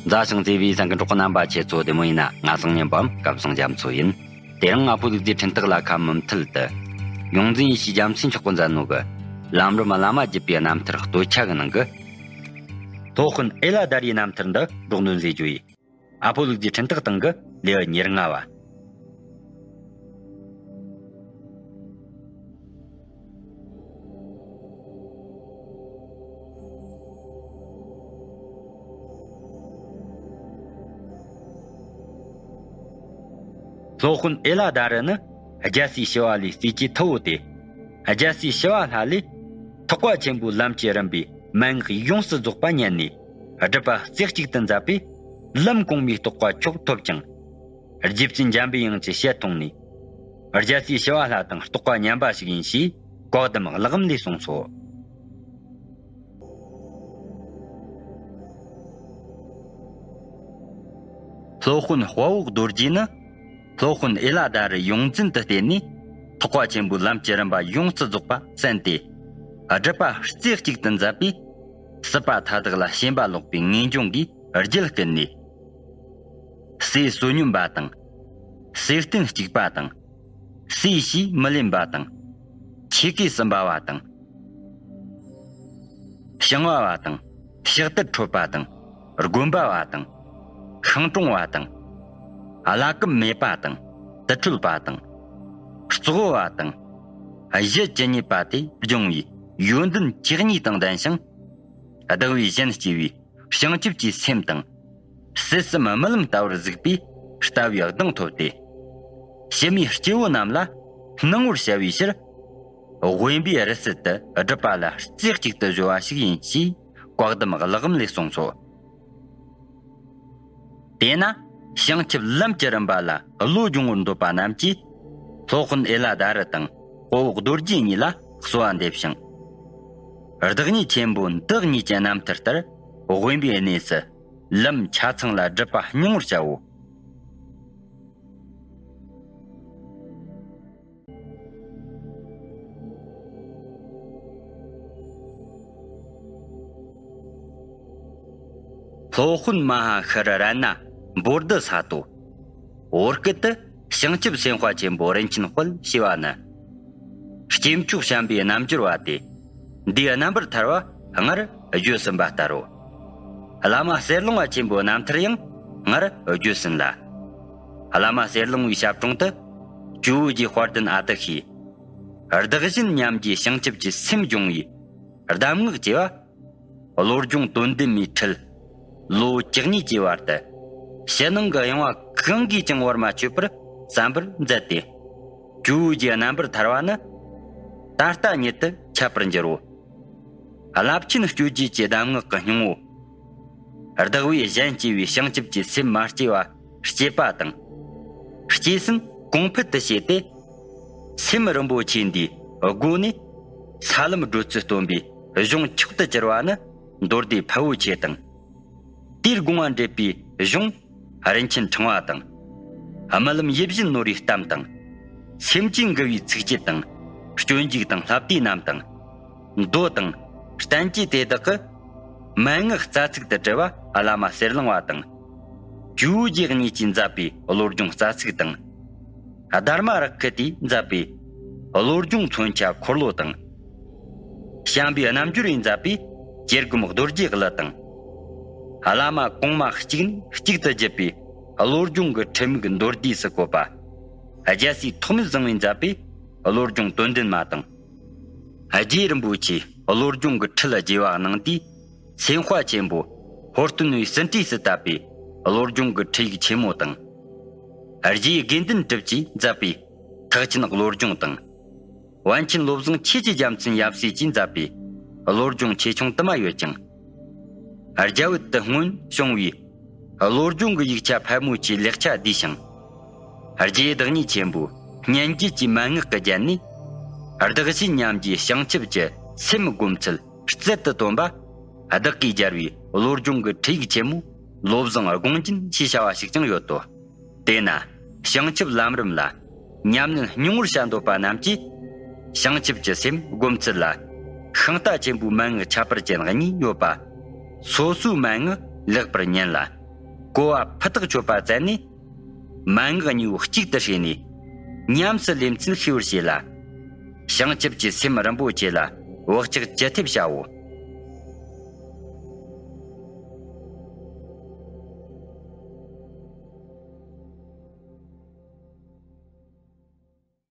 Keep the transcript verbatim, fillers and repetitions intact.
མཛའ་ཞིང་བརྩེ་བའི་གསན་མཁན་གྲོགས་པོ་རྣམ་པ་ཁྱེད་ཚོ་བདེ་མོ་ཡིན་ན། ང་སང་ཉིན་པའམ་སྐལ་བཟང་རྒྱ་མཚོ་ཡིན། དེ་རིང་ང་ཕོ་ལུག་རྫིའི་འཕྲིན་སྟེགས་ལ་ཁ་མུ་མཐུད་དུ། ཡོངས་འཛིན་ཡེ་ཤེས་རྒྱལ་མཚན་མཆོག་གིས་མཛད་ནོ་གི། ལམ་རིམ་བླ་མ་བརྒྱུད་པའི་རྣམ་ཐར་སྟོད་ཆ་གི་ནང་གི། སློབ་དཔོན་ཨེ་ལ་དཱ་རིའི་རྣམ་ཐར་འདི་སྒྲོག་འདོན་མཛད་རྒྱུ་ཡིན། ཨ་ཕོ་ལུག་རྫིའི་འཕྲིན་སྟེགས་སྟེང་གི་ལེའུ་ཉེར་ལྔ་བ། སློབ་དཔོན་ཨེ་ལ་དཱ་རི་ནི་རྒྱལ་སྲས་ཞི་བ་ལྷའི་སྲས་ཀྱི་ཐུ་བོ་སྟེ། རྒྱལ་སྲས་ཞི་བ་ལྷ་ལས་ཐེག་པ་ཆེན་པོའི་ལམ་གྱི་རིམ་པའི་མན་ངག་ཡོངས་སུ་རྫོགས་པ་ཉན་ནས། སྒྲུབ་པ་རྩེ་གཅིག་ཏུ་མཛད་པས་ལམ་གོང་མའི་རྟོགས་པ་མཆོག་ཐོབ་ཅིང་། རྗེ་བཙུན་འཇམ་པའི་དབྱངས་ཀྱི་ཞལ་མཐོང་ནས། རྒྱལ་སྲས་ཞི་བ་ལྷ་དང་རྟོགས་པ་མཉམ་པ་ཞིག་ཡིན་ཞེས་བཀའ་གདམས་གླེགས་བམ་ལས་གསུངས་སོ། སློབ་དཔོན་དཔའ་བོ་རྡོ་རྗེ་ནི། སློབ་དཔོན་ཨེ་ལ་དཱ་རི་ཡོངས་འཛིན་དུ་བསྟེན་ནས། ཐེག་པ་ཆེན་པོའི་ལམ་གྱི་རིམ་པ་ཡོངས་སུ་རྫོགས་པ་གསན་ཏེ། སྒྲུབ་པ་རྩེ་གཅིག་ཏུ་མཛད་པས། སྲིད་པ་མཐའ་དག་ལ་ཞེན་པ་ལོག་པའི་ངེས་འབྱུང་གིས་རྒྱུད་བསྐུལ་ནས། སྲས་བསོད་སྙོམས་པ་དང་། སྲས་བརྟན་གཅིག་པ་དང་། སྲས་ཞེས་མི་ལེན་པ་དང་། ཆོས་གོས་གསུམ་པ་བ་དང་། ཞང་བ་བ་དང་། ཕྱག་དར་ཁྲོད་པ་དང་། དགོན་པ་བ་དང་། ཤིང་དྲུང་བ་དང་། བླ་གབ་མེད་པ་དང་། དུར་ཁྲོད་པ་དང་། རྩོག་བུ་བ་དང་། གཞི་ཇི་སྙེད་པ་དེ་སྦྱོང་བའི་ཡོན་ཏན་བཅུ་གཉིས་དང་ལྡན་ཞིང་། བདག་བས་གཞན་གཅེས་པའི་བྱང་ཆུབ་ཀྱི་སེམས་དང་། སྲིད་གསུམ་རྨི་ལམ་ལྟ་བུར་གཟིགས་པའི་ལྟ་བའི་གདེང་ཐོབ་སྟེ། ཕྱི་མའི་སྐྱེ་བོ་རྣམས་ལ་སྣང་ངོར་བྱ་བའི་ཕྱིར། དབེན་པའི་རི་སུལ་དུ་སྒྲུབ་པ་ལ་རྩེ་གཅིག་ཏུ་གཞོལ་བ་ཞིག་ཡིན་ཞེས་བཀའ་གདམས་གླེགས་བམ་ལས་གསུངས་སོ། དེས་ན་བྱང་ཆུབ་ལམ་གྱི་རིམ་པ་ལ་བློ་སྦྱོང་བར་འདོད་པ་རྣམས་ཀྱིས། སློབ་དཔོན་ཨེ་ལ་དཱ་རི་དང་དཔའ་བོ་རྡོ་རྗེ་གཉིས་ལ་གསོལ་བ་འདེབས་ཤིང་། བདག་ཉིད་ཆེན་པོ་འདི་གཉིས་ཀྱི་རྣམ་ཐར་ལྟར། དབེན་པའི་གནས་སུ་ལམ་ཆ་ཚང་ལ་སྒྲུབ་པ་སྙིང་བར་བྱའོ། སློབ་དཔོན་མ་ཧཱ་ཤྲཱི་ན་བོ་དྷི་ས་ཏྭ། བོད་སྐད་དུ། བྱང་ཆུབ་སེམས་དཔའ་ཆེན་པོ་རིན་ཆེན་དཔལ་ཞེས་པ་ནི། སྐྱེས་མཆོག་བྱམས་པའི་རྣལ་འབྱོར་བ་སྟེ། འདིའི་རྣམ་པར་ཐར་པ་སྔར་བརྗོད་ཟིན་པ་ལྟར་རོ། བླ་མ་གསེར་ལུང་བ་ཆེན་པོའི་རྣམ་ཐར་ཡང་སྔར་བརྗོད་ཟིན་ལ། བླ་མ་གསེར་ལུང་བའི་ཞབས་དྲུང་དུ། ཇོ་བོ་རྗེ་དཔལ་ལྡན་ཨ་ཏི་ཤས། བདག་གཞན་མཉམ་བརྗེའི་བྱང་ཆུབ་ཀྱི་སེམས་སྦྱོང་བའི་གདམས་ངག་ཅེས་པ། བློ་སྦྱོང་དོན་ལྡན་མའི་ཁྲིད། ལོ་བཅུ་གཉིས་ཀྱི་བར་དུ། ཕྱི་ནང་གི་གཡེང་བ་གང་གིས་ཀྱང་བར་མ་ཆོད་པར་བསམ་པར་མཛད་དེ། ཇོ་བོ་རྗེའི་རྣམ་པར་ཐར་པ་ནི། ད་ལྟ་ཉིད་དུ་ཁྱབ་པར་འགྱུར་རོ། རླབས་ཆེན་སྤྱོད་བརྒྱུད་ཀྱི་གདམས་ངག་གི་སྙིང་པོ། བདག་བས་གཞན་གཅེས་པའི་བྱང་ཆུབ་ཀྱི་སེམས་མ་སྐྱེས་པ་སྐྱེས་པ་དང་། སྐྱེས་ཟིན་གོང་འཕེལ་དུ་བྱས་ཏེ། སེམས་རིན་པོ་ཆེ་འདིའི་སྒོ་ནས་ས་ལམ་བགྲོད་ཚུལ་སྟོན་པའི་གཞུང་མཆོག་ཏུ་གྱུར་པ་ནི་མདོ་སྡེ་ཕལ་པོ་ཆེ་དང་། དེའི་དགོངས་པ་འགྲེལ་པའི་གཞུང་རིན་ཆེན་ཕྲེང་བ་དང་། རྨི་ལམ་ཡིད་བཞིན་ནོར་བུའི་གཏམ་དང་། སེམས་ཅན་མགུ་བའི་ཚིགས་བཅད་དང་། སྤྱོད་འཇུག་དང་ལྷ་བསྡུས་རྣམས་དང་། མདོ་དང་། བསྟན་བཅོས་དེ་དག་གི་མན་ངག་རྩ་ཚིག་ཏུ་བྲིས་པ་བླ་མ་གསེར་གླིང་བ་དང་། ཇོ་བོ་རྗེ་གཉིས་ཀྱིས་མཛད་པའི་བློ་སྦྱོང་རྩ་ཚིག་དང་། དྷརྨ་རཀྵི་ཏས་མཛད་པའི་བློ་སྦྱོང་མཚོན་ཆ་འཁོར་ལོ་དང་། བྱམས་པའི་རྣལ་འབྱོར་པས་མཛད་པའི་གྱེར་སྒོམ་རྡོ་རྗེ་གླུ་དང་། བླ་མ་གོང་མ་གཅིག་ནས་གཅིག་ཏུ་བརྒྱུད་པའི་བློ་སྦྱོང་གི་ཁྲིད་དམིགས་མདོར་བསྡུས་སུ་བཀོད་པ། རྒྱལ་སྲས་ཐོགས་མེད་བཟང་པོས་མཛད་པའི་བློ་སྦྱོང་དོན་ལྡན་མ་དང་། རྗེ་རིན་པོ་ཆེའི་བློ་སྦྱོང་གི་ཁྲིད་རྒྱས་པ་གནང་དུས། སེམས་དཔའ་ཆེན་པོ་ཧོར་སྟོན་པའི་ཟིན་བྲིས་སུ་བཏབ་པའི་བློ་སྦྱོང་གི་ཁྲིད་ཡིག་ཆེན་མོ་དང་། རྗེ་དགེ་འདུན་གྲུབ་ཀྱིས་མཛད་པའི་ཐེག་ཆེན་བློ་སྦྱོང་དང་། པཎ་ཆེན་བློ་བཟང་ཆོས་ཀྱི་རྒྱལ་མཚན་ཡབ་སྲས་ཀྱིས་མཛད་པའི་བློ་སྦྱོང་ཆེ་ཆུང་དུ་མ་ཡོད་ཅིང་། རྒྱ་བོད་དུ་སྔོན་བྱུང་བའི་བློ་སྦྱོང་གི་ཡིག་ཆ་ཕལ་མོ་ཆེའི་ལེགས་ཆ་བསྡུས་ཤིང་། རྗེ་བདག་ཉིད་ཆེན་པོའི་སྙན་བརྒྱུད་ཀྱི་མན་ངག་གི་རྒྱན་ནས། བདག་གཞན་མཉམ་བརྗེའི་བྱང་ཆུབ་ཀྱི་སེམས་སྒོམ་ཚུལ་རྩལ་དུ་བཏོན་པ། བདག་གིས་སྦྱར་བའི་བློ་སྦྱོང་གི་ཁྲིད་ཡིག་ཆེན་མོ་བློ་བཟང་དགོངས་རྒྱན་ཞེས་བྱ་བ་ཞིག་ཀྱང་ཡོད་དོ། དེས་ན་བྱང་ཆུབ་ལམ་རིམ་ལ་ཉམས་ལེན་སྙིང་པོར་བྱ་འདོད་པ་རྣམས་ཀྱིས། བྱང་ཆུབ་ཀྱི་སེམས་སྒོམ་ཚུལ་ལ་ཤིང་རྟ་ཆེན་པོའི་མན་ངག་ཁྱད་པར་ཅན་གཉིས་ཡོད་པ། སོ་སོའི་མན་ངག་ལེགས་པར་ཉན་ལ། སྒོ་བ་ཕུ་ཐག་ཆོད་པ་བཙལ་ནས། མན་ངག་གཉིས་པོ་གཅིག་ཏུ་བསྲེས་ནས། ཉམས་སུ་ལེན་ཚུལ་ཤེས་པར་བྱས་ལ། བྱང་ཆུབ་ཀྱི་སེམས་རིན་པོ་ཆེ་ལ་བག་ཆགས་ཅི་ཐེབས་བྱའོ།